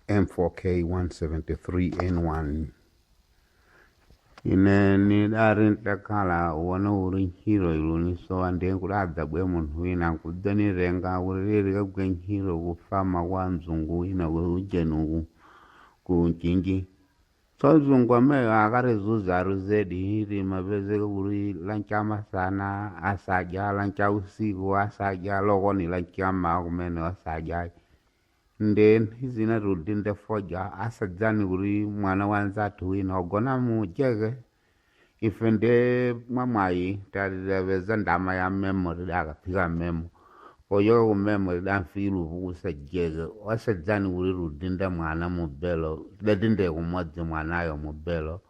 M4K 173 N1. Ine nidari ndakhala uwona uri ntchito ilunisowa ndiye kuti adzabwe munthu wina kudzanirenga kuti lili kagwe ntchito kufama kwa mzungu wina kujenuku ku Mchinji. So mzungu ameyo akatizuza zedi limapezeka kuti lanchamasana asadya, lanchausiku asadya, lokoni lanchama kumene asadya. Nde zina tudinde foja asadzani kuti mwana wanzathu wina ogona mujeke. Ife nde mwamwayi talileveza ndama ya memo tidakaphika memo poyoka kumemo tidamfika upukusa jeke osadzani kuti tudinde mwana mubelo, tidadinde kumodzi mwanayo mubelo.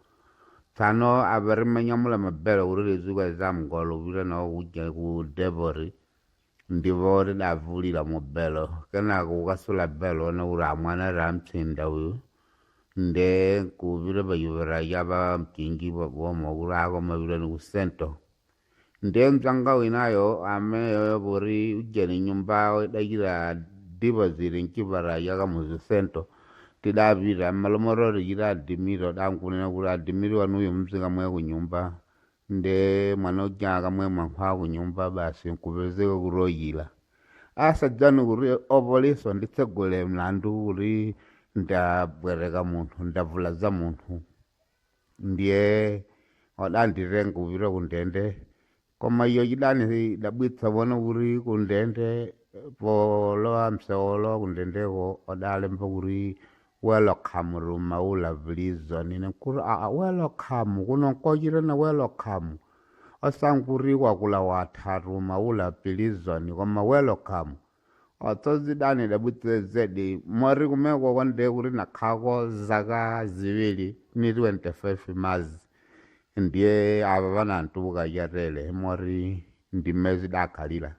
Tsano apa rimanyamula mabelo kuti lizuka mngolo kupita nawo kuja ku depoti, ndipo tidavulira mubelo. Kenako kukasula belo ona kuti amwana ramtsinda uyu, nde kupita pachipatala cha pa Mchinji paboma kuti akomapita ni ku sento. Ndiye mdzanga winayo ameyoyo poti ujeni nyumba idachita deposit mchipatala cha Kamuzu Sento, tidapita m'malo moti tichita admit, dankunena kuti admit wanuyo mzikamwe kunyumba. Nde mwana uja akamwe mankhwala kunyumba basi nkupezeka kuti oyila. Asadzani kuti opoliso nditsegule mlandu kuti ndabwereka munthu, ndavulaza munthu. Ndiye odanditenga kupita kundende, koma iyo chidani idabwitsa pona kuti kundende polowa msewu kundendeko odalemba kuti "Welcome to Maula Prison." Ine nkuti, "Aa, welcome kuno nkochitana welcome?" Osankuti kwakula wathatu Maula Prison, koma welcome otsozidani dabwitse zedi mori kumeko konde kuti nakhako zaka 2 ni 25 mazi. Ndiye ava vanantuka chatele mori ndime zidakhalira.